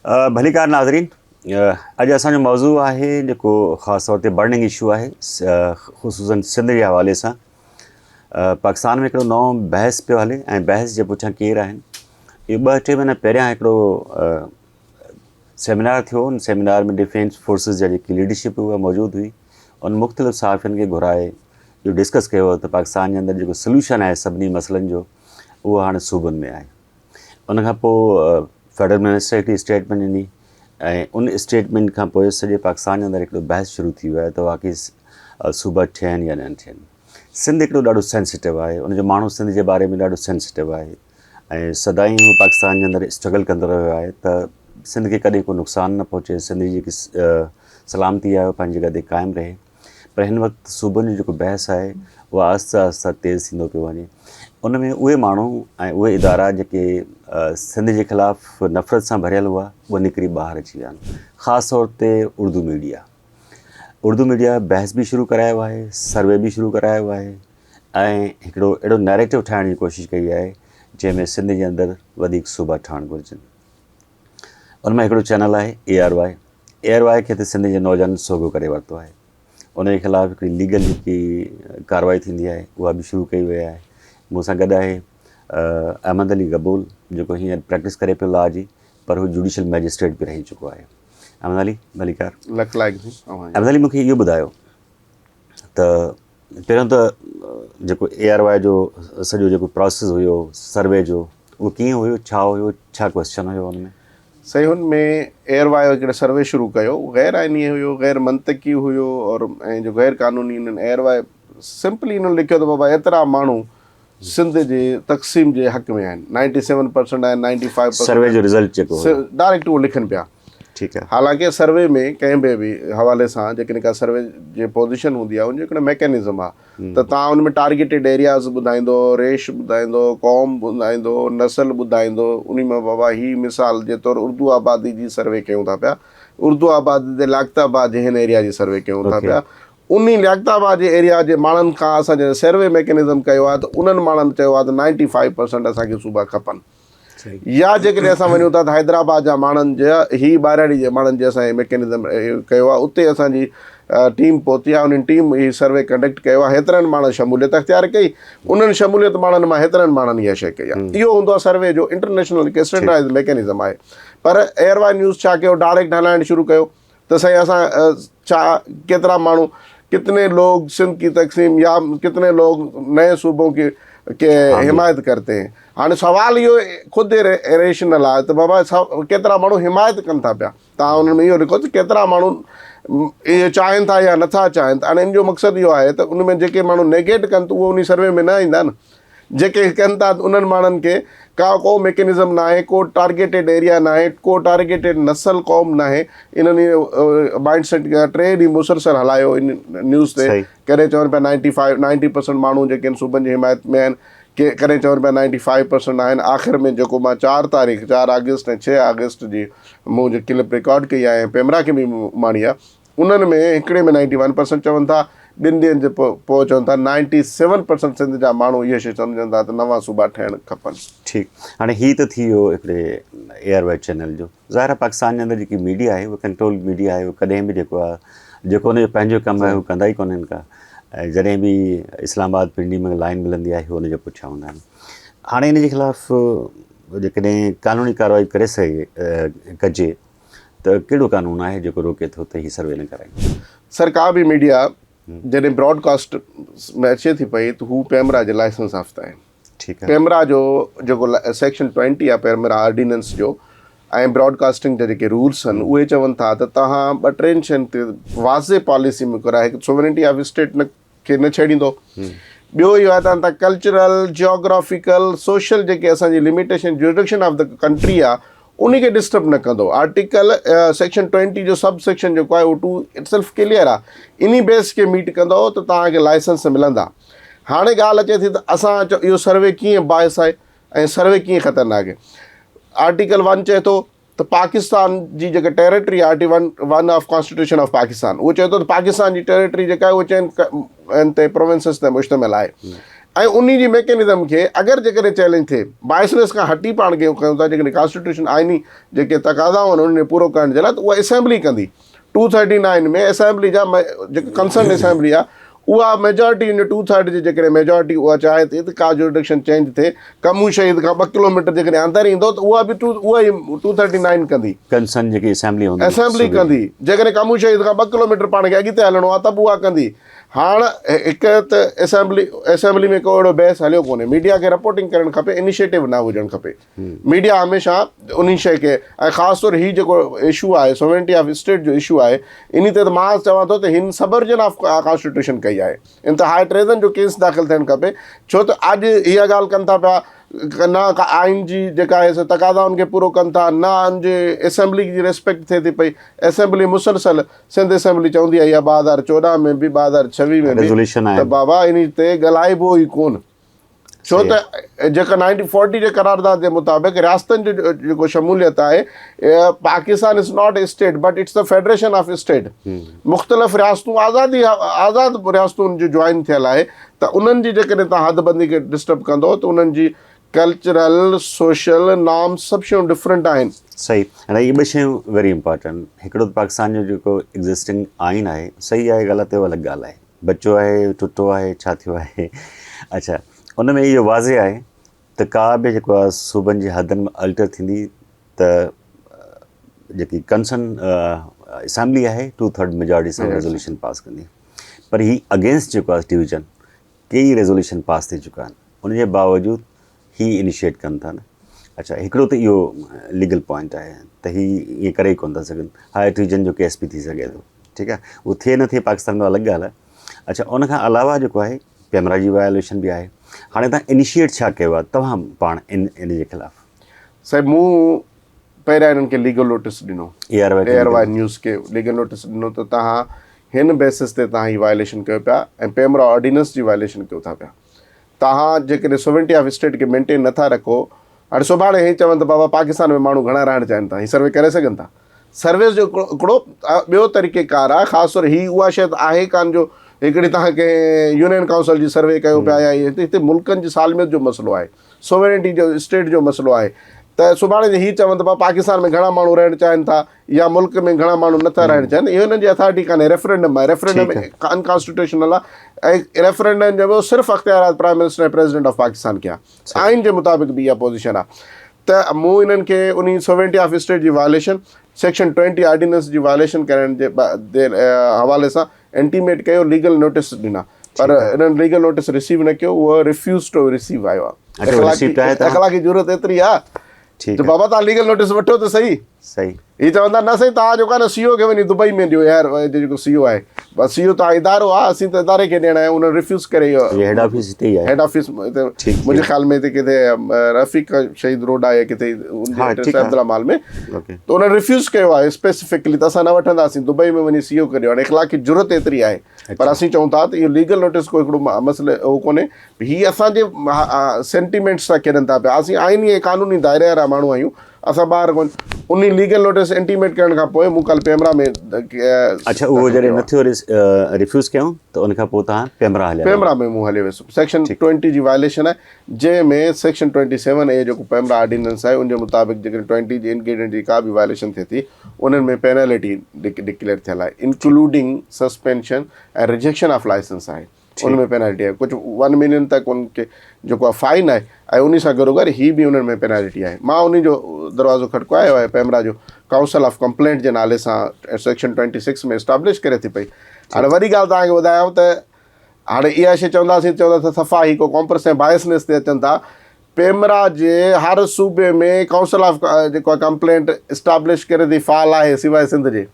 ڀليڪار ناظرين اڄ اسان جو موضوع آهي جيڪو خاص طور تي برننگ اشو آهي خصوصن سنڌ جي حوالي سان پاڪستان ۾ هڪڙو نئون بحث پيو هلي ۽ بحث جي پٺيان ڪير آهن اهو ٻه ٽي مهينا پهريان هڪڙو سيمينار ٿيو ان سيمينار ۾ ڊفينس فورسز جا جيڪي ليڊرشپ هئي اها موجود هئي ان مختلف صحافين کي گهرائي اهو ڊسڪس ڪيو ته پاڪستان جي اندر جيڪو سلوشن آهي سڀني مسئلن جو اهو هاڻي صوبن ۾ آهي ان کان پوء فيڊرل منسٽر هڪڙي اسٽيٽمينٽ ڏني ۽ ان اسٽيٽمينٽ کان پوء سڄي پاڪستان جي اندر هڪڙو بحث شروع ٿي ويو آهي ته واقعي صوبا ٺهن يا نه ٺهن. سنڌ هڪڙو ڏاڍو سينسيٽو آهي، ان جو ماڻهو سنڌ جي باري ۾ ڏاڍو سينسيٽو آهي ۽ سدائين هو پاڪستان جي اندر اسٽرگل ڪندو رهيو آهي ته سنڌ کي ڪڏهن ڪو نقصان نه پهچي، سنڌ جي جيڪي سلامتي آهي اها پنهنجي جڳهه تي قائم رهي. پر هن وقت صوبن جو جيڪو بحث آهي اهو آهستي آهستي تيز ٿيندو پيو وڃي ان ۾ اهي ماڻهو ۽ اهي ادارا جيڪي سنڌ جي خلاف نفرت سان ڀريل هئا اهي نڪري ٻاهر اچي ويا آهن خاص طور تي اردو ميڊيا اردو ميڊيا بحث به شروع ڪرايو آهي سروي به شروع ڪرايو آهي ۽ هڪڙو اهڙو نيريٽو ٺاهڻ جي ڪوشش ڪئي آهي جنهن ۾ سنڌ جي اندر وڌيڪ صوبا ٺهڻ گهرجن ان مان هڪڙو چينل آهي A R Y A R Y کي ته سنڌ جي نوجوانن سوگهو ڪري ورتو آهي ان جي خلاف هڪڙي ليگل جيڪي ڪارروائي ٿيندي آهي اها به شروع ڪئي وئي آهي مون سان گڏ آهي احمد علي گبول جيڪو هينئر پريڪٽس ڪري پيو لا جي پر هو جوڊيشل مئجسٽريٽ به رهي چڪو آهي احمد علي ڀليڪار لک لائق احمد علي مونکي اهو ٻڌايو ته پهريون ته جيڪو اي آر واء جو سڄو جيڪو پراسيس هيو سروي جو اهو ڪيئن هيو ڇا هيو ڇا ڪويسچن هيو ان ۾؟ سائين هن ۾ اي آر واء هڪڙو سروي شروع ڪيو غير آئيني هيو غير منطقي هيو اور ۽ جو غير قانوني انهن اي آر واء سمپلي انهن لکيو ته بابا ايترا ماڻهو سنڌ جي تقسيم جي حق ۾ آهن نائنٽي سيون پرسنٽ آهن نائنٽي فائيو پرسنٽ سروي جو رزلٽ جيڪو هيو ڊائريڪٽ اهو لکن پيا ٺيڪ آهي حالانڪه سروي ۾ ڪنهن به به حوالي سان جيڪڏهن ڪا سروي جي پوزيشن هوندي آهي ان جو هڪڙو ميڪانزم آهي ته تان ان ۾ ٽارگيٽيڊ ايرياز ٻڌائيندو ريش ٻڌائيندو قوم ٻڌائيندو نسل ٻڌائيندو انهي مان بابا هي مثال جي طور اردو آبادي جي سروي ڪيون ٿا پيا اردو آبادي تي لاڳت آباد جي هن ايريا جي سروي ڪيون ٿا پيا انهي لياقت آباد جي ايريا جي ماڻهن کان اسان جڏهن سروي ميڪنزم ڪيو آهي ته انهن ماڻهن چيو آهي ته نائنٽي فائيو پرسنٽ اسان کي صوبا کپن يا جيڪڏهن اسان وڃون ٿا ته حيدرآباد جا ماڻهن جا هي ٻاهراڙي جي ماڻهن جي اسان هي ميڪنزم ڪيو آهي اتي اسان جي ٽيم پهتي آهي انهن ٽيم هي سروي ڪنڊڪٽ ڪيو آهي هيترن ماڻهن شموليت اختيار ڪئي انهن شموليت ماڻهن مان هيترن ماڻهن اها شيء ڪئي آهي اهو هوندو آهي سروي جو انٽرنيشنل هڪ اسٽينڊرڊائز ميڪنزم آهي پر ايئر وائي نيوز ڇا ڪيو ڊائريڪٽ هلائڻ شروع ڪيو ته سائين اسان ڇا ڪيترا ماڻهو ڪتني لوگ سنڌ ڪي تقسيم يا ڪتني لوگ نئين صوبو ڪي ڪي حمايت ڪرتي هين هاڻي سوال اهو خود اريشنل آهي ته بابا ڪيترا ماڻهو حمايت ڪن ٿا پيا تان انهن ۾ اهو لکو ته ڪيترا ماڻهو اهو چاهين ٿا يا نٿا چاهين ته هاڻي ان جو مقصد اهو آهي ته ان ۾ جيڪي ماڻهو نيگيٽ ڪن ته اهو ان سروي ۾ نه ايندا نه جيڪي ڪن ٿا ته انهن ماڻهن کي ڪا ڪو ميڪنزم ناهي، ڪو ٽارگيٽيڊ ايريا ناهي، ڪو ٽارگيٽيڊ نسل قوم ناهي، انهن اهو مائنڊ سيٽ ٽي ڏينهن مسلسل هلايو ان نيوز تي ڪڏهن چون پيا نائنٽي فائيو نائنٽي پرسنٽ ماڻهو جيڪي آهن صوبن جي حمايت ۾ آهن ڪي ڪڏهن چون پيا نائنٽي فائيو پرسنٽ آهن آخر ۾ جيڪو مان چار تاريخ چار آگسٽ ۽ ڇهه آگسٽ جي مون جي ڪلپ رڪارڊ ڪئي آهي ۽ پيمرا کي به اماڻي آهي انهن ۾ هڪڙي ۾ نائنٽي ون پرسنٽ چون ٿا، ٻن ڏينهن جي پوء چون ٿا نائنٽي سيون پرسنٽ سنڌ جا ماڻهو اهي شيء سمجهن ٿا ته نوان صوبا ٺهڻ کپن. ٺيڪ هاڻي هي ته ٿي ويو هڪڙي اي آر وائي چينل جو ظاهر آهي پاڪستان جي اندر جيڪي ميڊيا آهي اها ڪنٽرول ميڊيا آهي اهو ڪڏهن به جيڪو آهي جيڪو ان جو پنهنجو ڪم آهي هو ڪندا ئي ڪونهن ڪا ۽ جڏهن به اسلام آباد پنڊي ۾ لائن ملندي آهي هو ان جي پٺيان هوندا آهن هاڻي ان جي خلاف جيڪڏهن قانوني ڪارروائي ڪري سگهي ڪجي ته ڪهڙو قانون آهي جيڪو روڪي ٿو ته هي سروي نه ڪرائين؟ سر ڪا به ميڊيا جڏهن براڊ ڪاسٽ ۾ اچي ٿي پئي ته هو پيمرا جي لائسنس يافته آهن. ٺيڪ آهي. پيمرا جو جيڪو سيڪشن ٽوئنٽي آهي پيمرا آرڊيننس جو ۽ براڊ ڪاسٽنگ جا جيڪي رولس آهن اهي چون ٿا ته توهان ٻه ٽن شين تي واضح پاليسي ۾ ڪرائي هڪ سوورنٽي آف اسٽيٽ نه کي نه ڇيڙيندو. ٻيو اهو آهي ته تان ڪلچرل، جيوگرافيڪل، سوشل جيڪي اسان جي limitation jurisdiction of the country آهي ان کي ڊسٽرب نه ڪندو. آرٽيڪل سيڪشن ٽوئنٽي جو سب سيڪشن جيڪو آهي اهو ٽو it self clear آهي. انهي بيس کي ميٽ ڪندو ته توهان کي لائسنس ملندا. هاڻي ڳالهه اچي ٿي ته اسان اهو سروي ڪيئن باعث آهي ۽ سروي ڪيئن خطرناڪ آهي. آرٽيڪل ون چئي ٿو ته پاڪستان جي جيڪا ٽيريٽري آهي article one one of constitution of Pakistan اهو چئي ٿو ته پاڪستان جي ٽيريٽري جيڪا آهي اهو چئن ان تي پروونسز تي مشتمل آهي ۽ انهي جي ميڪينزم کي اگر جيڪڏهن چئلينج ٿئي بائسنس کان هٽي پاڻ کي ڪيون ٿا جيڪڏهن ڪانسٽيٽيوشن آئيني جيڪي تقاضائون آهن انهن کي پورو ڪرڻ جي لاء ته اها اسيمبلي ڪندي ٽو ٿرٽي نائن ۾ اسيمبلي جا جيڪا ڪنسرن اسيمبلي آهي اها ميجارٽي ان ٽو ٿرڊ جي جيڪڏهن ميجارٽي اها چاهي ٿي ته ڪا جورڊڪشن چينج ٿئي ڪمون شهيد کان ٻه ڪلوميٽر جيڪڏهن اندر ايندو ته اها به ٽو اها ئي ٽو ٿرٽي نائن ڪندي. ڪنسرن جيڪي اسيمبلي هوندي اسيمبلي ڪندي جيڪڏهن ڪمون شهيد کان ٻه ڪلوميٽر پاڻ کي اڳتي هلڻو آهي ته به اها ڪندي. هاڻ هڪ ته اسيمبلي اسيمبلي ۾ ڪو اهڙو بحث هليو ڪونهي ميڊيا کي رپورٽنگ ڪرڻ کپي انيشيٽو نه هجڻ کپي ميڊيا هميشه انهي شيء کي ۽ خاص طور هي جيڪو اشو آهي سوورنٽي آف اسٽيٽ جو اشو آهي انهي تي ته مان چوان ٿو ته هن سبرجن آف ڪانسٽيٽيوشن ڪئي آهي ان تي هاء ٽريزن جو ڪيس داخل ٿيڻ کپي ڇو ته اڄ اها ڳالهه ڪن ٿا پيا نه ڪا آئين جي جيڪا آهي سو تقاضائن کي پورو ڪن ٿا نه ان جي اسيمبلي جي ريسپيڪٽ ٿئي ٿي پئي اسيمبلي مسلسل سنڌ اسيمبلي چوندي آئي آهي 2014 ۾ به 2026 ۾ به ته بابا انهي تي ڳالهائبو ئي ڪونه ڇو ته جيڪا نائنٽين فورٽي جي قرارداد جي مطابق رياستن جو جيڪو شموليت آهي Pakistan is not state but it's the federation of state مختلف رياستون آزادي آزاد رياستون جو جوائن ٿيل آهي ته انهن جي جيڪڏهن تان حد بندي کي ڊسٽرب ڪندو ته انهن جي ڪلچرل سوشل نارمز سڀ شيون ڊفرنٽ آهن. صحيح هاڻي اهي ٻه شيون ويري امپارٽنٽ هڪڙو ته پاڪستان جو جيڪو ايگزسٽنگ آئين آهي صحيح آهي غلط آهي اهو الڳ ڳالهه آهي بچو آهي ٽٽو آهي ڇا ٿيو آهي اڇا ان ۾ اهو واضح آهي ته ڪا به جيڪو آهي صوبن جي حدن ۾ الٽر ٿيندي ته جيڪي ڪنسرن اسيمبلي آهي ٽو ٿرڊ ميجارٽي سان ريزوليوشن پاس ڪندي پر هي اگينسٽ جيڪو آهي ڊويزن ڪيئي ريزوليوشن پاس ٿي چڪا آهن ان جي باوجود هي انيشيٽ ڪن ٿا نه اڇا هڪڙو ته اهو ليگل پوائنٽ آهي ته هي ائين ڪري ئي ڪونه ٿا سگهن هاء ٽريجن جو ڪيس به ٿي سگهي ٿو ٺيڪ آهي اهو ٿئي نه ٿئي پاڪستان ۾ الڳ ڳالهه آهي اڇا ان کان علاوه جيڪو آهي پيمرا جي وائليشن به آهي هاڻي تان انيشيٽ ڇا ڪيو آهي توهان پاڻ ان ان جي خلاف صاحب مون پهريان انهن کي ليگل نوٽس ڏنو اي آر وائي نيوز کي ليگل نوٽس ڏنو ته تهان هن بيسس تي توهان هي وائليشن ڪيو پيا ۽ پيمرا آرڊيننس جي وائليشن ڪيو ٿا پيا. توهان جيڪڏهن سوورنٽي آف اسٽيٽ کي مينٽين نه ٿا رکو هاڻي سڀاڻي هي چون ته بابا پاڪستان ۾ ماڻهو گهڻا رهڻ چاهين ٿا هي سروي ڪري سگهن ٿا. سرويز جو هڪڙو ٻيو طريقي ڪار آهي خاص طور هي اها شيء ته آهي ڪانه جو هڪڙي توهان ڪنهن يونين ڪائونسل جي سروي ڪيو پيا يا هتي ملڪن جي سالميت جو مسئلو آهي. سوورنٽي جو اسٽيٽ جو مسئلو آهي ته سڀاڻي جي هي چون ته بابا پاڪستان ۾ گهڻا ماڻهو رهڻ چاهين ٿا يا ملڪ ۾ گهڻا ماڻهو نٿا رهڻ چاهين اهو هنن جي اٿارٽي ڪانهي ريفرنڊم آهي ريفرنڊم انڪانسٽيٽيوشنل آهي ۽ ريفرنڊم جو صرف اختيارات prime minister ۽ president of Pakistan کي آهي آئين جي مطابق به اها پوزيشن آهي ته مون انهن کي انهي سوورنٽي آف اسٽيٽ جي وائليشن سيڪشن ٽوئنٽي آرڊيننس جي وائليشن ڪرڻ جي حوالي سان انٽيميٽ ڪيو ليگل نوٽيس ڏنا پر انهن ليگل نوٽيس ريسيو نه ڪيو اهو ريفيوز ٽو ريسيو آيو آهي اخلاقي ضرورت ايتري آهي ته بابا تان ليگل نوٽيس وٺو ته صحيح صحيح هي چوندا نه سائين تان جيڪو آهي نه سي او کي وڃي دبئي ۾ ڏيو يار جيڪو سي او آهي بس سي او تان ادارو آهي اسين ته اداري کي ڏيڻا آهيون انهن ريفيوز ڪري اهو هيڊ آفيس هتي ئي آهي هيڊ آفيس هتي منهنجي خيال ۾ هتي ڪٿي رفيق شهيد روڊ آهي ڪٿي ان جي عبدالله مال ۾ ته انهن ريفيوز ڪيو آهي اسپيسفڪلي ته اسان نه وٺنداسين دبئي ۾ وڃي سي او ڪريو هاڻي اخلاقي جرئت ايتري آهي پر اسين چئون ٿا ته اهو ليگل نوٽيس ڪو هڪڙو مسئلو اهو ڪونهي هي اسان جي سينٽيمينٽس سان کيڏن ٿا پيا اسين آئيني ۽ قانوني دائري وارا ماڻهو آهيون اسان ٻاهر ڪون انهي ليگل نوٽيس انٽيميٽ ڪرڻ کان پوء مون ڪل پيمرا ۾ اڇا اهو جڏهن نه ٿيو ريفيوز ڪيائون ته ان کان پوء توهان پيمرا هليا پيمرا ۾ مون هليو ويس سيڪشن 20 جي وائليشن آهي جنهن ۾ سيڪشن ٽوئنٽي سيون اي جيڪو پيمرا آرڊيننس آهي ان جي مطابق جيڪڏهن ٽوئنٽي جي انگريڊينٽ جي ڪا به وائليشن ٿئي ٿي انهن ۾ پينالٽي ڊڪليئر ٿيل آهي انڪلوڊنگ سسپينشن ۽ ريجيڪشن آف لائسنس آهي ان ۾ پينالٽي آهي ڪجهه ون ملين تڪ ان کي جيڪو آهي فائن آهي ۽ انهي سان گڏو گڏ هي به انهن ۾ پينالٽي آهي مان انهي جو دروازو کٽڪوايو آهي پيمرا جو ڪائونسل آف ڪمپلينٽ جي نالي سان سيڪشن ٽوئنٽي سڪس ۾ اسٽابلش ڪري ٿي پئي هاڻي وڏي ڳالهه توهان کي ٻڌايان ته هاڻي اها شيء چونداسين چوندا ته صفا هي ڪو ڪامپرس ۽ بائسنس تي اچن ٿا. پيمرا جي هر صوبي ۾ ڪائونسل آف جيڪو آهي ڪمپلينٽ اسٽابلش ڪري ٿي فعال آهي سواء سنڌ جي.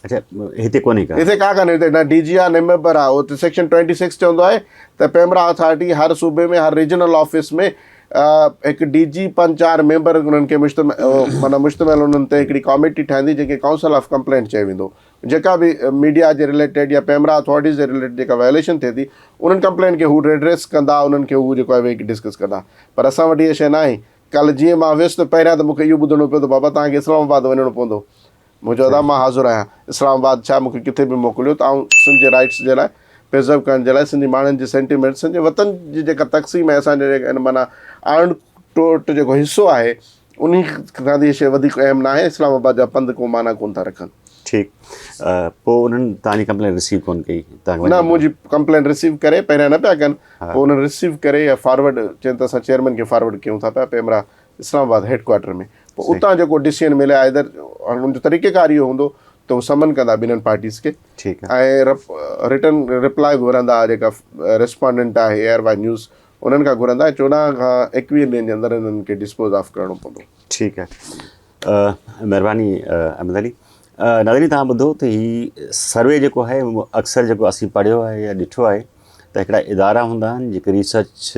اڇا هتي ڪونهي ڪا. هتي ڪا ڪانهي هتي نه ڊي جي آهي نه ميمبر آهي اتي سيڪشن ٽوئنٽي سڪس چوندو آهي ته پيمرا اٿارٽي هر صوبي ۾ هر ريجنل آفيس ۾ هڪ ڊي جي پنج چار ميمبر انهن کي مشتمل معنيٰ مشتمل انهن تي هڪڙي ڪاميٽي ٺاهيندي جنهن کي ڪائونسل آف ڪمپلينٽ چيو ويندو. جيڪا به ميڊيا جي رليٽيڊ يا پيمرا اٿارٽيز جي رليٽيڊ جيڪا وائليشن ٿئي ٿي انهن ڪمپلينٽ کي هو ريڊريس ڪندا انهن کي هو جيڪو آهي ويهي ڊسڪس ڪندا پر اسان وٽ اها شيء ناهي ڪالهه جيئن مان ويس ته پهريان ته مون کي اهو ٻڌڻو پيو ته بابا توهان کي اسلام آباد وڃڻو پوندو مون چيو ادا مان حاضر آهيان اسلام آباد ڇا مون کي ڪٿي به موڪليو ته آئون سنڌ جي رائٽس جي لاء پرزرو ڪرڻ جي لاء سنڌي ماڻهن جي سينٽيمينٽس سنڌي وطن جي جيڪا تقسيم ۽ اسان جو جيڪا ان معنيٰ آڻ ٽوٽ جيڪو حصو آهي انهي کان ته هي شيء وڌيڪ اهم ناهي اسلام آباد جا پنڌ ڪو معنيٰ ڪونه ٿا رکن. ٺيڪ پوء انهن توهان جي ڪمپلين رسيو ڪونه ڪئي توهان نه منهنجي ڪمپلين رسيو ڪري پهريان نه پيا ڪن پوء انهن رسيو ڪري يا فارورڊ چين ته اسان چيئرمين کي فارورڊ ڪيون ٿا پيا پيمرا اسلام آباد هيڊ ڪوارٽر ۾ پوء اتان جيڪو ڊسيزن ملي آئدر ان جو طريقه ڪار اهو هوندو ته هو سمن ڪندا ٻنهن پارٽيز کي ٺيڪ ۽ رٽن رپلاء گهرندا جيڪا ريسپانڊنٽ آهي اي آر وائي نيوز انهن کان گهرندا ۽ 14 کان 21 ڏينهن جي اندر انهن کي ڊسپوز آف ڪرڻو پوندو. ٺيڪ آهي مهرباني احمد علي. ناظرين توهان ٻڌو ته هي سروي جيڪو آهي اڪثر جيڪو اسين پڙهيو آهي يا ڏٺو آهي ته هڪڙا ادارا هوندا آهن جيڪي ريسرچ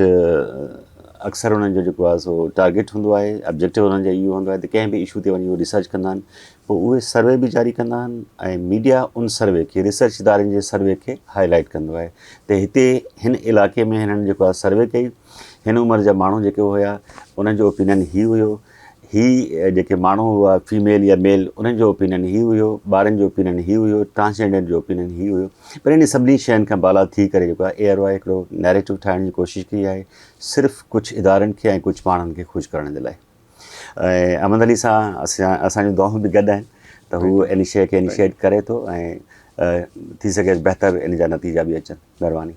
اڪثر انهن جو جيڪو آهي سو ٽارگيٽ هوندو آهي آبجيڪٽو انهن جو اهو هوندو آهي ته ڪنهن به اشو تي وڃي اهو ريسرچ ڪندا آهن پوء اهي سروي به جاري ڪندا آهن ۽ ميڊيا ان سروي کي ريسرچ ادارن جي سروي کي هائي لائيٽ ڪندو آهي ته هتي هن علائقي ۾ هنن جيڪو آهي سروي ڪئي هن عمر جا ماڻهو جيڪي هيا انهن جو اوپينين هي هيو هي جيڪي ماڻهو هئا فيميل يا ميل انهن جو اوپينين هي هيو ٻارن جو اوپينين هي هيو ٽرانسجينڊر جو اوپينين هي هيو پر انهن سڀني شين کان بالا ٿي ڪري جيڪو آهي اي آر وائي هڪڙو نيريٽو ٺاهڻ جي ڪوشش ڪئي آهي صرف ڪجهه ادارن کي ۽ ڪجهه ماڻهن کي خوش ڪرڻ جي لاء ۽ احمد علي سان اسان اسان جون دعائون به گڏ آهن ته هو ان شيء کي انيشيٽ ڪري ٿو ۽ ٿي سگهي بهتر ان جا نتيجا به اچن مهرباني.